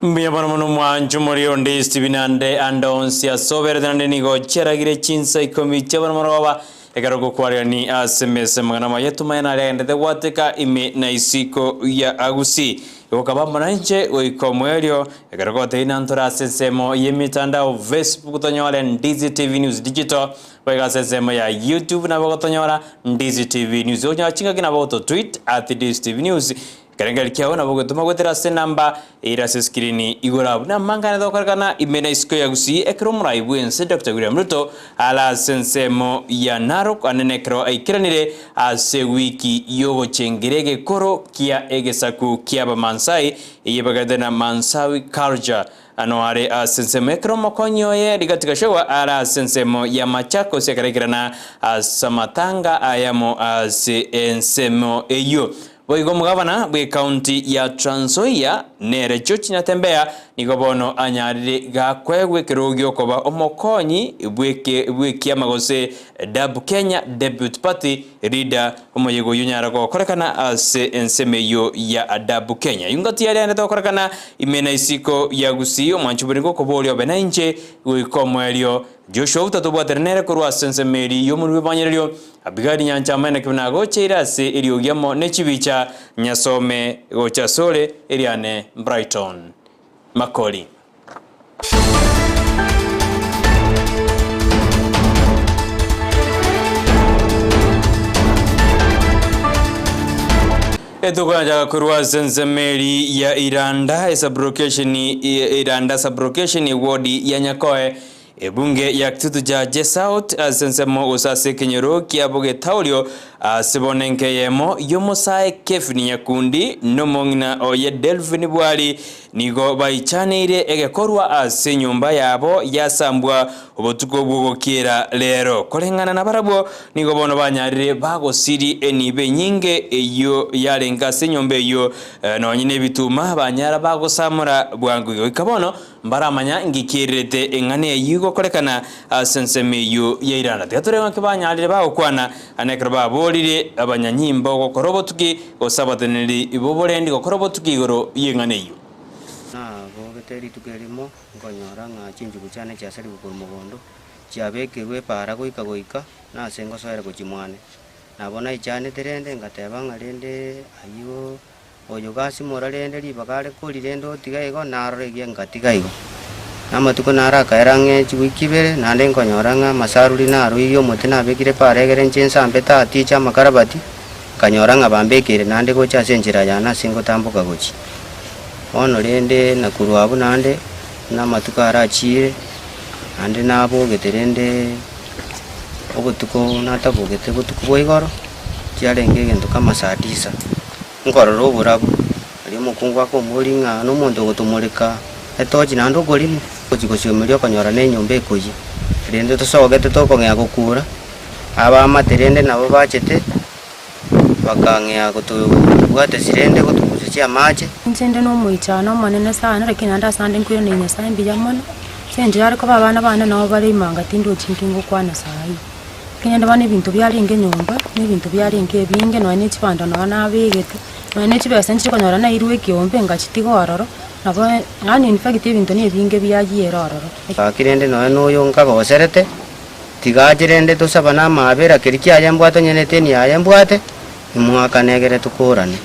Mbuya bono mono mwanche omorero onde Stephen ande ande onsi ase oberete naende nigo chiaragire chinsa ikomi chia bono morogoba ekero gokwarerani ase emesa amang'ana amaya tumanye naria agendete gwateka ime na isiko ya Agusii. Gokaba amo nainche goika omoerio ekero gotebia nantore ase ensemo y'emetandao Facebook tonyore Ndizi TV News Digital boigo ase ensemo ya YouTube nabo gotonyora Ndizi TV News onyora chingaki nabo gototweet at Ndizi TV News Ekerengererio kiao nabo ogetoma goetera ase enamba ere ase eskirini igoro abwo. Namang'ana togokorekana ime na isiko ya Gusii ekero omorai bw'ense Doctor William Ruto are ase ensemo ya Narok anene ekero aikeranire ase ewiki y'ogochengera egekoro kia egesaku kia Abamaasai eyio ebagerete na Maasai Culture ano are ase ensemo ekero omokonyi oye Rigathi Gachagua are ase ensemo ya Machakos ekero aikerana ase amatanga ayamo ase ensemo eyio. Boigo omogabana bw'ecounty ya Trans Nzoia nere George Natembeya nigo bono anyarire gakoegwa ekerogo giokoba omokonyi bw'ekiama gose DAP Kenya Deputy Party Leader omoyega oyio onyare gokorekana ase ensemo eyio ya DAP Kenya. Eyio ngati yaria aendete gokorekana ime na isiko ya Gusii omwanchi bore ngokoboria obe nainche goika omoerio Joshua Outa tobwatane nere korwa ase ensemo eria y'omonwa bw'ebanyererio, Abigaili nyancha amaene ki buna agocheire ase eriogi amo ne chibicha, nyasome gocha asore eriane Brighton Makori. Etokoancha korwa ase ensemo eri ya Iranda esabulokesheni Iranda Sub-location ewodi ya Nyakoe Ebunge ya Kitutu Chache South ase ensemo gose ase ekenyoro kia Bogetaorio ase bono enka eyemo y'omosae Kevin Nyakundi nomong'ina oye Delvin Bwari nigo baichaneire egekorwa ase enyomba yabo yasambwa obotuko bw'ogokiera rero. Koreng'ana nabarabwo nigo bono banyarire bagosiri enibo enyinge eyio yarenge ase enyomba eyio nonye nebituma banyara bagosamora bwango iga goika bono Mbaramanya ngikiererete eng'ana eyio igokorekana ase ensemo eyio ya Iranda. Tiga torebe ng'aki banyarire bagokwana, na ekero baborire abanyanyimbo gokora obotuki, gose abateneneri b'oborendi gokora obotuki igoro y'eng'ana eyio. Nabogete rituko erimo, nkonyora ng'a chinchugu chiane chiasarigwe korwa mogondo, chiabekirwe epaara goika goika, na ase ngosoera gochia mwane. Nabo naichanete rende, ngateba ng'a rende ayio. Oyo gasimora rende ribaga are kori rende otiga igo, narora egia ngatiga igo. Na amatuko naro akaera ang'e chiwiki ibere, naende nkonyora ng'a amasaruri naroirie omote nabekire paara egere inche nsambe tatiche amakarabati, nkanyora ng'a bambekeire naende gocha ase enchera yane ase ngotamboka gochia. Bono rende nakorwa abwo naende, buna amatuko arachiire, naende nabogete rende obotuko natabogete botuko bwa igoro, chiarenge egento kama saa tisa. Nkorora oborabu, aria omokungu akomboria ng'a nomonto ogotomoreka etochi naende okorimo, ogochia gosiomeria okonyora na enyomba ekoyia. Rende tosogete tokong'ea gokura, abaamate rende nabo bachete, bakang'ea gotobwatesia rende gotokusesia amache. Inche inde nomoichano omonene sana, lakini naende ase ande nkoiraneria Nyasaye mbuya mono, ase eng'encho yare koba abana bane nabo bare imanga tindochi nki ngokwana saii. Kegende bono ebinto biarenge nyomba, na ebinto biarenge ebinge nonya na echibando nonya nabegete, nonya na chibesa nchire konyora nairwe ekeombe ngachitiga ororo, nabo yaani in fact ebinto na ebinge biayiire ororo. Gaki rende nonya na oyo nkagoserete, tiga ache rende tosabane amaabera, keria kiaye mbwate onye neteni yaye mbwate, imoakane egere tokorane.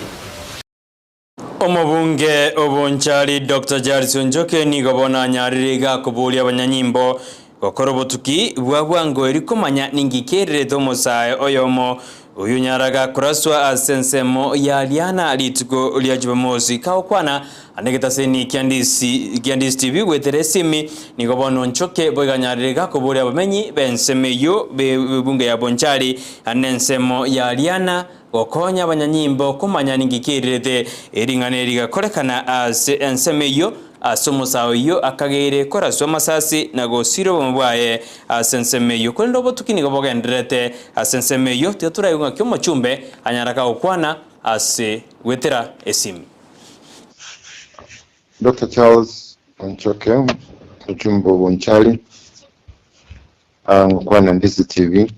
Omobunge o Bonchari Doctor Jarson Njoke nigo bono anyarire iga koboria abanyanyimbo gokora obotuki bwa bwango eri komanya ninki kererete omosae oyomo oyio onyaraga koraswa ase ensemo ya Riana rituko ria Jumamosi. Kagokwana ande egetaseni kia Ndisi kia Ndisi TV goetera esimi nigo bono Njoke boigo anyarire iga koboria abamenyi b'ensemo eyio b'ebunge ya Bonchari ande ensemo ya Riana Gokonya abanyanyimbo komanya ninki kerirete ring'ana eri rigakorekana ase ensemo eyio, ase omosae oyio akageire koraswa amasasi na gosiria obomo bwaye ase ensemo eyio. Korende obotuki nigo bogendererete ase ensemo eyio, tiga toraigwe ng'aki omochumbe anyaraka gokwana ase goetera esimi. Doctor Charles Onchoke, omochumbe o Bonchari, ngokwana Ndisi TV.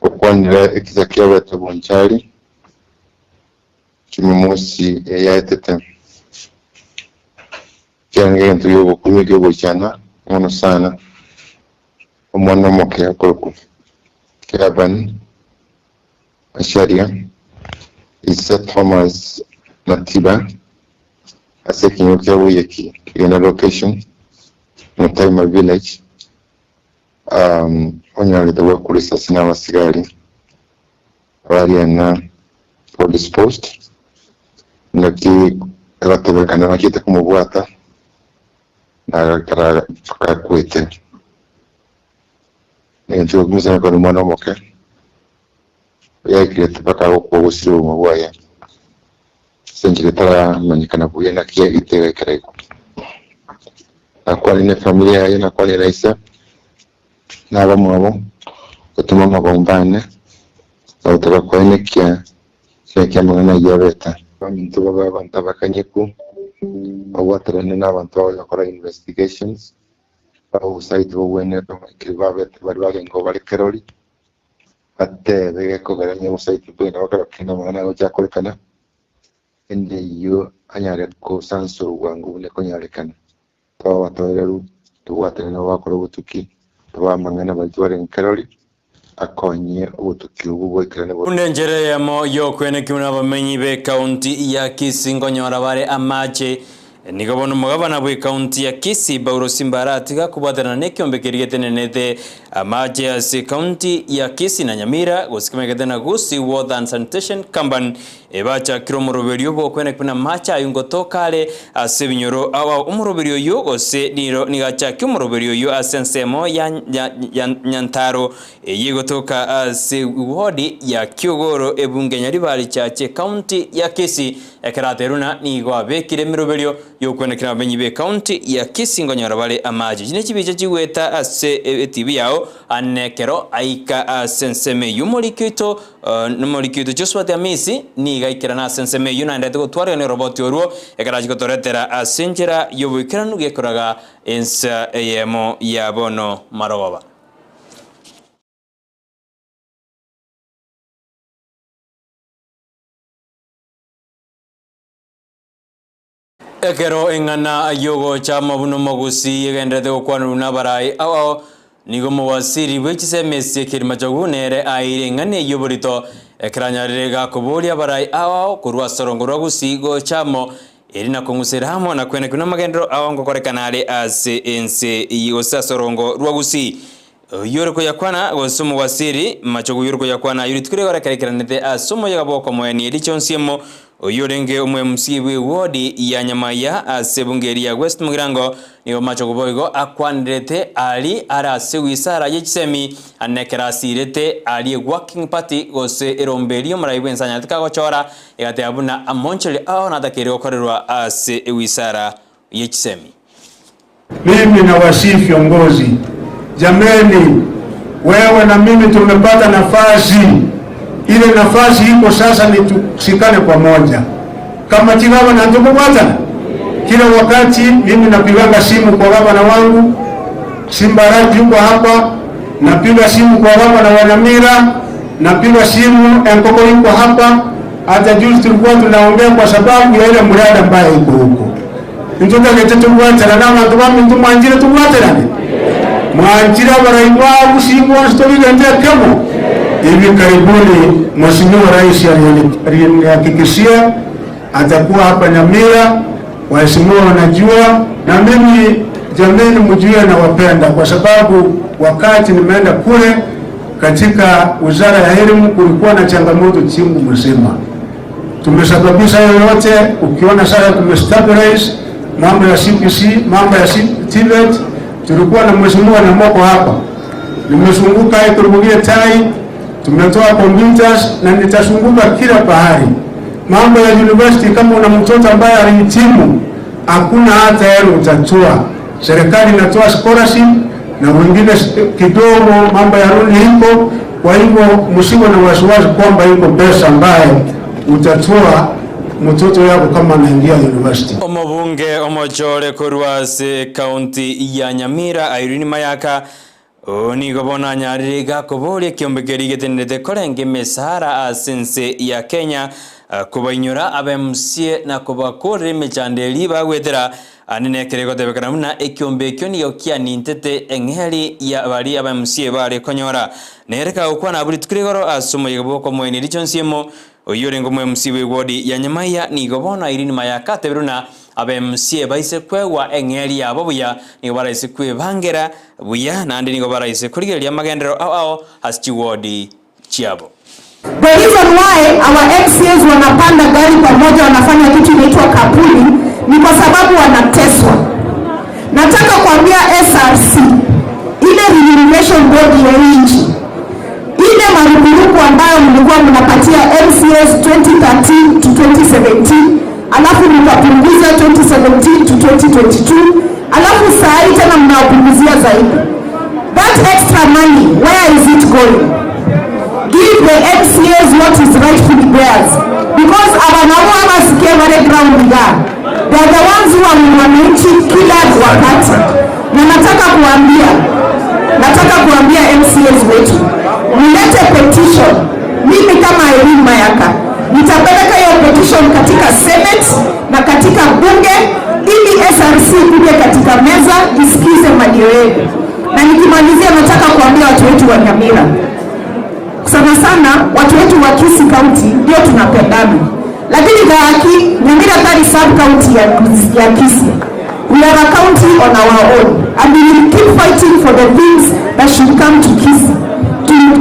Gokwanera ekisa kiabete Bonchari Jumamosi eyaetete. Kiarenge egento gi'ogokumia ki'ogoichana mono sana, omwana omoke okorokwa Kevin Macharia, ise Thomas Matiba, ase ekenyoro kia Buyeki, Kigena Location, Mutaima Village, onyorete goakwa risasi nabasigari abariana Police Post, naki egotebekana bachiete komobwata na agakara gakwete. Negento gi'okomisana kore omwana omoke, oyaikirete mpaka agokwa ogosira obogima bwaye, ase enchera etaramanyekana buya naki yaigete egaikera igo. Nakwanire nefamiri yaye, nakwanire na ise, na abamwabo, gotoma amagomba ane, na gotaka koenekia kera amang'ana ayio abete. Abaminto babe abanto abakanyeku, babwaterane nabanto bagocha gokora investigations, Abaosaiti bogwenerete omoikiri babete baria barenge bare kerori, batebe gekogera onye omosaiti bwena bakora kende amang'ana agocha akorekana, ende eyio anyare gosansorwa bwango buna ekonyarekana. Tobe abatoereru, tobwatane nabo bakore obotuki, tobae amang'ana baria twarenge kerori, akonye obotuki obwo bwaikerane bo. Buna enchera eyemo y'okwenekia buna abamenyi b'ekaunti ya Kisii nkonyora bare amache, nigo bono omogabana bw'ekaunti ya Kisii Paulo Simba aratiga kobwaterana nekiombe keria getenenete amache ase ekaunti ya Kisii na Nyamira gose kemanyekete na Gusii Water and Sanitation Company Ebachakire omoroberio bw'okweneka buna amache ayio ngotoka are ase ebinyoro ao ao. Omoroberio oyio gose niro nigo achakia omoroberio oyio ase ensemo ya ya ya Nyantaro eyio egotoka ase ward ya Kiogoro ebunge Nyaribari Chache ekaunti ya Kisii. Ekero aterwe ng'a nigo abekire emeroberio y'okwenekera abamenyi b'ekaunti ya Kisii nkonyora bare amache. Echi nechibicha chigweta ase etibi yao ane ekero aika ase ensemo eyio omoriki oito Nomoriki oito Josphat Amisi nigo aikerana ase ensemo eyio naende tigotwarigania oroboti orwo ekero achia gotoretera ase enchera y'oboikeranu gekoraga ensa eyemo ya bono marogoba. Ekero eng'ana y'ogocha amo buna omogusii egendererete gokwanwa nabarai ao ao, nigo omowasiri bwe chisemi Ezekiel Machogu nere aeire eng'ana eyio oborito, ekero anyarire gakoboria abarai ao ao korwa ase orongo rwa Gusii gocha amo, eri na kong'usera amo na kwenekwa namagenderero ao ngokorekana are ase ense eye gose ase orongo rwa Gusii. Oyio ore koyakwana, gose omowasiri, machogu oyio ore koyakwana ayio rituko ri'egoro ekero aikeranete ase omoyega bw'okomoenia eriche onsiemo, oyio orenge omo-MC bw'ewodi ya Nyamaiya ase ebunge eria ya West Mugirango, nigo machogu boigo akwanerete aria are ase wisara ye chisemi ane ekero asirete aria eworking party gose erombe eria omorai bw'ense anyarete kagochora egateba buna amonchori ao natakeire gokorerwa ase ewisara ye chisemi. Mimi nawasihi viongozi, jameni, wewe na mimi tumepata nafasi. Ile nafasi iko sasa ni tushikane pamoja kama chigavana ntukubwatana kila wakati. Mimi napiganga simu kwa gavana wangu Simbarati yuko hapa, napiga simu kwa gavana wa Nyamira, napiga simu Enkoko yuko hapa. Hata juzi tulikuwa tunaongea kwa sababu ya ile mradi ambayo iko huko. Intotagete tobwaterane abanto baminto mwanchire tobwaterane? Mwanchire abarai ba Gusii bonsi tobigente ekemo? Hivi karibuni Mheshimiwa Rais alinihakikishia atakuwa hapa Nyamira, waheshimiwa wanajua, na mimi jameni, mjue nawapenda kwa sababu wakati nimeenda kule katika wizara ya elimu kulikuwa na changamoto chungu mzima. Tumesababisha hayo yote. Ukiona sasa tumestabilize mambo ya CBC, mambo ya TVET. Tulikuwa na mheshimiwa Nyamoko hapa, nimezunguka Ikurubugie tai, tumetoa computers na nitazunguka kila pahali. Mambo ya university, kama una mtoto ambaye alihitimu, hakuna hata hela utatoa. Serikali inatoa scholarship na wengine kidogo, mambo ya runi iko. Kwa hivyo msiwe na wasiwasi kwamba iko pesa ambayo utatoa mtoto yako kama anaingia university. Omobunge omochore korwa ase ekaunti ya Nyamira Irene Mayaka nigo bono anyarire iga koboria ekiombe keria getenerete korenga emesara ase ense ya Kenya. Kobainyora abe MCA na kobakorera emechando eria bagwetera, ande nekero egotebekana buna ekiombe ekio nigo kianintete eng'eria ya baria abe MCA bare konyora. Nere kagokwana abwo rituko rigoro ase omoyega bw'okomoenia richo nsiemo, oyio orenge omo-MC bw'ewodi ya Nyamaiya nigo bono Irene Mayaka atebire buna abe MCA baise kwegwa eng'eria yabo buya nigo baraise kwebangera buya naende nigo baraise korigereria amagenderero ao ao ase chiwodi chiabo. The reason why our MCAs wanapanda gari pamoja, wanafanya kitu inaitwa carpooling ni kwa sababu wanateswa. Nataka kuambia SRC, ile remuneration board ya hii nchi, ile marupurupu ambayo mlikuwa mnapatia MCAs 2013 to 2017, alafu mkapunguza 2017 to 2022, alafu saa hii tena mnawapunguzia zaidi. That extra money, where is it going? Give the MCAs what is rightfully theirs, because abanabo abasikie wale ground ga, they are the ones who are wananchi kila wakati. Na nataka kuambia MCAs wetu, mlete petition. Mimi kama Irene Mayaka nitapeleka hiyo petition katika Senate na katika bunge ili SRC ikuje katika meza isikize malio yenu. Na nikimalizia, nataka kuambia watu wetu wa Nyamira, sana sana watu wetu wa Kisii County ndio tunapendana, lakini Gaki Nyamira tari sub county ya Kisii. We are a county on our own and we will keep fighting for the things that should come to Kisii,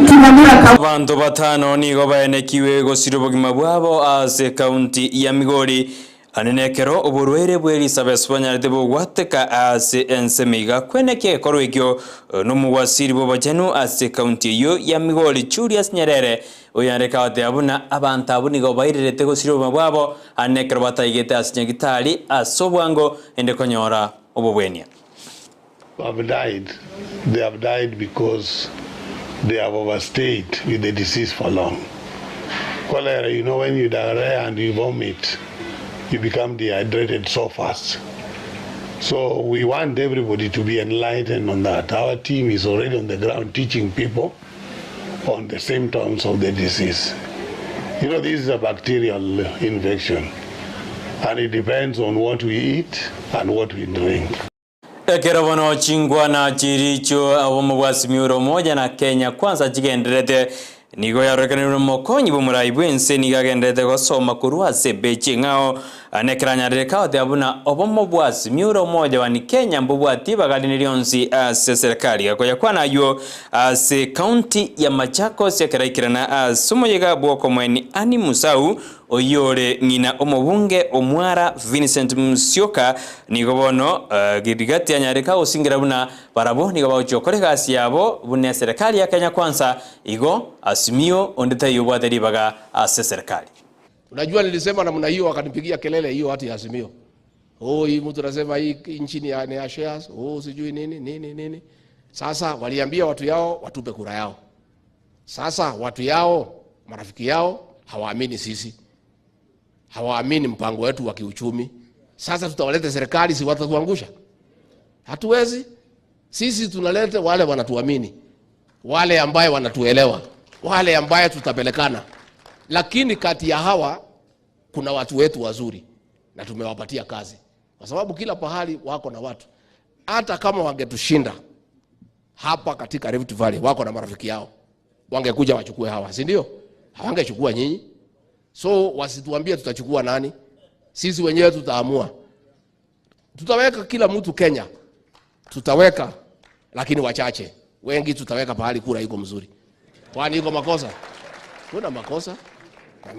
to Nyamira County. Abanto batano nigo baenekiwe gosira obogima bwabo ase kaunti ya Migori anene ekero oborwaire bwa Elizabeth banyarete bogwateka ase ensemo iga kwenekia egekorwa ekio nomogwasiri bw'obochenu ase kaunti eywo ya Migori Julius Nyerere oyareka goteba buna abanto abwo nigo bairerete gosira obogima bwabo ane ekero bataigete ase nyagitari ase obwango ende konyora obobwenia. Have died. They have died because they have overstayed with the disease for long. Cholera, when you diarrhea and you vomit, you become dehydrated so fast. So we want everybody to be enlightened on that. Our team is already on the ground teaching people on the symptoms of the disease. This is a bacterial infection, and it depends on what we eat and what we drink. Ekero bono chingwana chiricho obomo bwa Azimio Umoja na Kenya Kwanza chigenderete nigo yarorekanire mokonyi bw'omorai bwense nigo agenderete gosoma korwa ase ebechi eng'ao nekeranyarire kagoteeba buna obomo bwa Azimio Umoja wani Kenya mbobwati bagarine rionsi ase serikali gakoya kwana aywo ase county ya Machakos ekeraikerana ase omoyega bw'okomweni Annie Musau oyore ng'ina omobunge omwara Vincent Musyoka nigo bono rigati anyareka gosingira buna barabo nigo bagochia gokora egasi yabo buna eserikali ya Kenya Kwanza igo Azimio onde taiyo obwate ribaga ase serikali. Unajua nilisema namna hiyo wakanipigia kelele hiyo hati ya Azimio. Oh, hii mtu anasema hii nchi ni ya shares. Oh, sijui nini nini nini. Sasa waliambia watu yao watupe kura yao. Sasa watu yao, marafiki yao hawaamini sisi. Hawaamini mpango wetu wa kiuchumi. Sasa tutawaleta serikali, si watatuangusha? Hatuwezi. Sisi tunaleta wale wanatuamini, wale ambaye wanatuelewa, wale ambaye tutapelekana. Lakini kati ya hawa kuna watu wetu wazuri na tumewapatia kazi, kwa sababu kila pahali wako na watu. Hata kama wangetushinda hapa katika Rift Valley, wako na marafiki yao, wangekuja wachukue hawa, si ndio? Hawangechukua nyinyi. So wasituambie tutachukua nani, sisi wenyewe tutaamua. Tutaweka kila mtu Kenya, tutaweka, lakini wachache, wengi tutaweka pahali kura iko mzuri. Kwani iko makosa? Kuna makosa? Na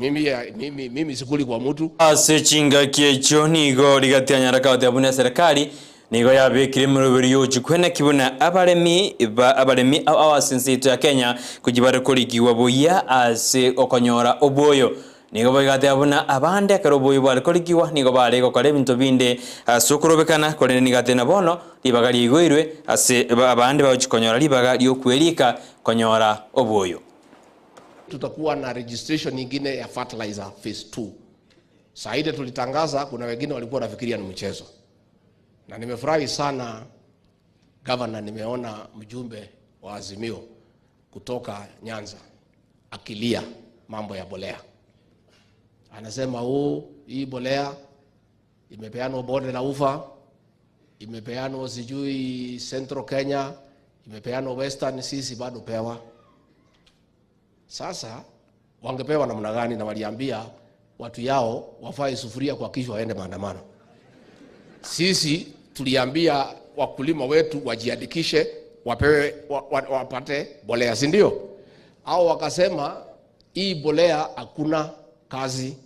mimi sikuli kwa mtu. Ase chingaki ekyo nigo rigatianyara kagoteeba buna serikali nigo yabikire emoroberi yochikwene kibuna abaremi ba abaremi ao ase ense yaito ya Kenya kuji bare korigiwa buya ase okonyora oboyo nigo boigateba buna abande ekero oboyo bware korigiwa nigo bare gokora ebinto binde ase okorobekana korende nigatena bono ribaga rigoirwe ase abande bagochikonyora ribaga riokwerika konyora oboyo. Tutakuwa na registration nyingine ya fertilizer phase 2. Saa ile tulitangaza, kuna wengine walikuwa wanafikiria ni mchezo. Na nimefurahi sana governor, nimeona mjumbe wa Azimio kutoka Nyanza akilia mambo ya bolea. Anasema huu hii bolea imepeanwa bonde la ufa, imepeanwa sijui Central Kenya, imepeanwa Western, sisi bado pewa. Sasa wangepewa namna gani? Na waliambia watu yao wafae sufuria kwa kichwa waende maandamano. Sisi tuliambia wakulima wetu wajiandikishe wapewe wa, wa, wapate bolea, si ndio? Au wakasema hii bolea hakuna kazi,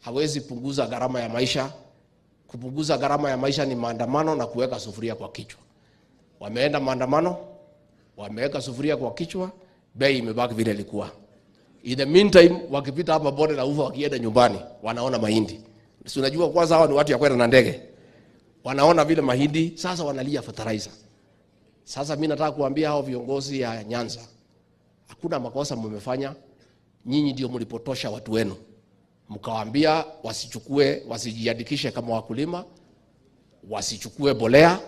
hawezi punguza gharama ya maisha. Kupunguza gharama ya maisha ni maandamano na kuweka sufuria kwa kichwa. Wameenda maandamano, wameweka sufuria kwa kichwa, bei imebaki vile ilikuwa. In the meantime, wakipita hapa bonde la ufa wakienda nyumbani, wanaona mahindi. Si unajua kwanza hawa ni watu ya kwenda na ndege. Wanaona vile mahindi, sasa wanalia fertilizer. Sasa mimi nataka kuambia hao viongozi ya Nyanza, hakuna makosa mmefanya. Nyinyi ndio mlipotosha watu wenu, mkawaambia wasichukue, wasijiandikishe kama wakulima, wasichukue bolea.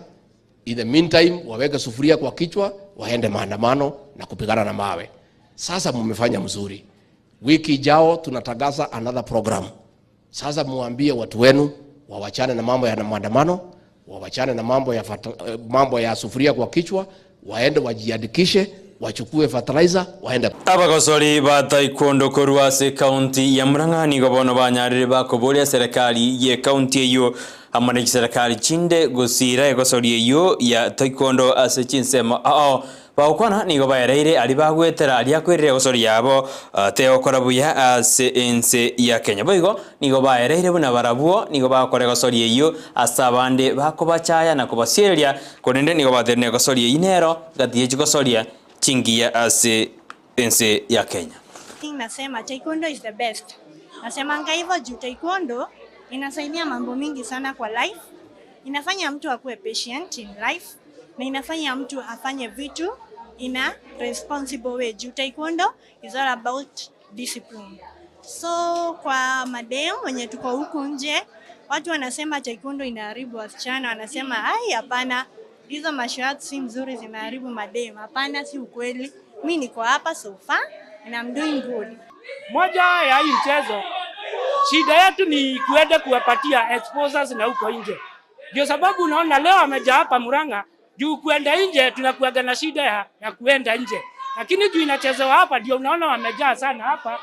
In the meantime, waweke sufuria kwa kichwa, waende maandamano na kupigana na mawe. Sasa mmefanya mzuri. Wiki ijao tunatangaza another program. Sasa muambie watu wenu wawachane na mambo ya maandamano, wawachane na mambo ya, fata, mambo ya sufuria kwa kichwa, waende wajiandikishe, wachukue fertilizer, waende Abagosori ba taekwondo korwa ase county ya Murang'a nigo bono banyarire bakoboria serikali ye county eyo amo na chiserikali chinde gosira egosori eyo ya taekwondo ase chinsemo ao bagokwana nigo baereire aria bagwetera aria akwerire egosori yabo tegokora buya ase ense ya Kenya. Boigo nigo baereire buna barabwo nigo bagokora egosori eywo ase abande bakobachaya na kobasiereria korende nigo baterire na egosori eywo nero gati ye chigosoria chingiya ase ense ya Kenya. Nasema taekwondo is the best. Nasemanga hivyo juu taekwondo inasaidia mambo mingi sana kwa life. Inafanya mtu akuwe patient in life na inafanya mtu afanye vitu in a responsible way. Juu taekwondo is all about discipline. So kwa madem wenye tuko huku nje, watu wanasema taekwondo inaharibu wasichana, wanasema ai, hapana, hizo martial arts si mzuri, zinaharibu madem. Hapana, si ukweli. Mi niko hapa so far and I'm doing good. Moja ya hii mchezo, shida yetu ni kuenda kuwapatia exposures na huko nje. Ndio sababu unaona leo amejaa hapa Murang'a, juu kuenda nje tunakuaga na shida ya, ya kuenda nje, lakini juu inachezewa hapa ndio unaona wamejaa sana hapa.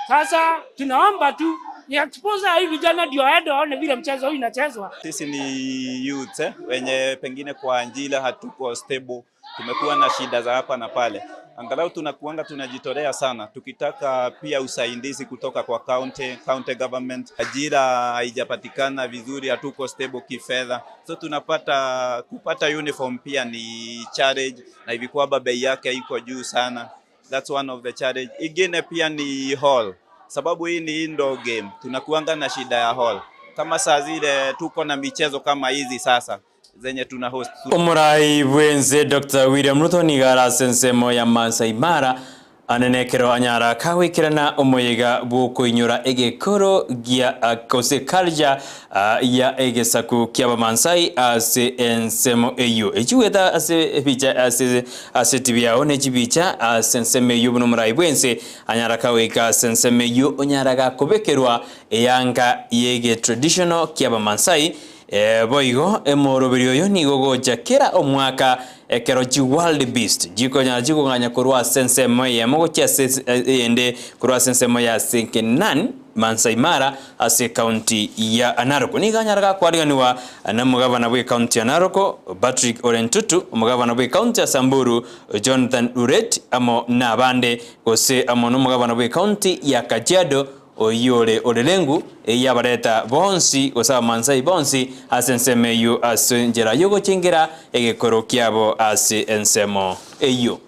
Sasa tunaomba tu ni exposure hii vijana ndio waende waone vile mchezo huu inachezwa. Sisi ni youth eh, wenye pengine kwa ajira hatuko stable, tumekuwa na shida za hapa na pale. Angalau tunakuanga tunajitolea sana, tukitaka pia usaidizi kutoka kwa county, county government. Ajira haijapatikana vizuri, hatuko stable kifedha, so tunapata kupata uniform pia ni challenge, na hivi kwamba bei yake iko juu sana. That's one of the challenge. Ingine pia ni hall, sababu hii ni indoor game, tunakuanga na shida ya hall. Kama saa zile tuko na michezo kama hizi sasa zenye tuna host. Omorai bwenze Dr. William Ruto nigo arase ensemo ya Maasai Mara anene ekero anyara kagwikirana omoyega bwokoinyora egekoro gia gose culture ya egesaku kia abamaasai ase ensemo eywo. Echiweta ase ebicha ase ase TV yao ne chibicha ase ensemo eywo buna omorai bwense anyara kagwika ase ensemo eywo onyara gakobekerwa eyanga yege traditional kia abamaasai. Boigo emoroberi oyo nigo gocha kera omwaka ekero chi wild beast jikonyara chikong'anya korwa ase ensemo eyemo gochia ase eyende korwa ase ensemo ya Senkenan Maasai Mara ase county ya Narok. Nigo anyara gakwariganiwa na omogavana bwa county ya Narok Patrick Ole Ntutu, omogavana bwa county ya Samburu Jonathan Uret amo na abande gose amo na omogavana bwa county ya Kajiado oyore orerengu eyabareta bonsi gose abamaasai bonsi ase ensemo eywo ase enchera yogochengera egekoro kiabo ase ensemo eywo.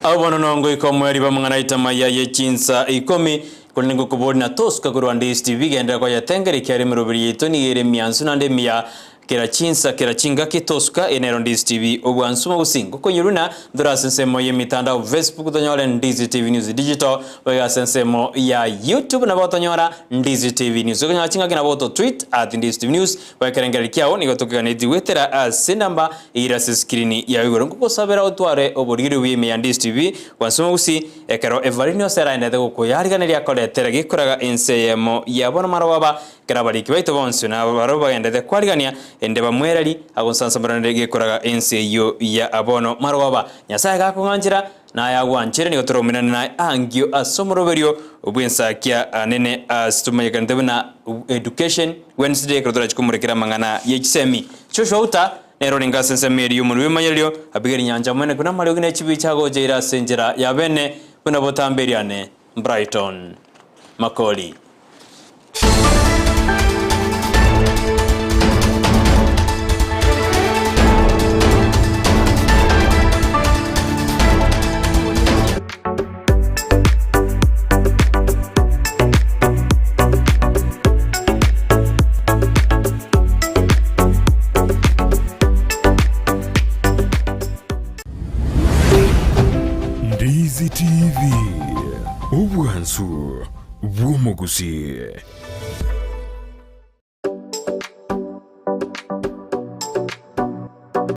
Abo bono nongo ikomweri bamang'ana itamaya ye chinsa 10 korende ngokobori na tosuka korwa Ndisi TV gendera koyatengera ekiare emeroberi yaito nigo ere emiansu naende emiya. Kera chinsa, kera chingaki tosuka eye nero Ndizi TV obwansu mogusi ngokonyorwa na ndore ase ensemo y'emitandao Facebook tonyore Ndizi TV News Digital boigo ase ensemo ya YouTube nabo otonyora Ndizi TV News okonyora chingaki nabo oto tweet at Ndizi TV News gwekerengereria kiao nigo tokeganetie goetera ase enamba eyire ase screen yao igoro ngogosabera otware oborigeri obuya ime ya Ndizi TV bwansu mogusi ekero Evarine ose araendete gokoyariganeria akoretere gekoraga ense eyemo yabo namarobaba Ekero abariki baito bonsi na barabwo bagenderete kwarigania, ende bamwereri agonsansamoranire gekoraga ense eyio ya bono marogoba. Nyasae gakong'anchera, na ayagwanchere, nigo toraumerane naye aangio ase omoroberio bw'ensakia anene ase tomanyekanete buna Education Wednesday, ekero torachi komorekera amang'ana ye chisemi. Joshua Uta nere orenge ase ensemo eria y'omonwa bw'emanyererio, Abigaili Nyancha omwene buna amariogi ne chibicha agocha ase enchera ya bene buna botambe eriane. Brighton Makori. Ndizi TV, obwansu bw'omogusii.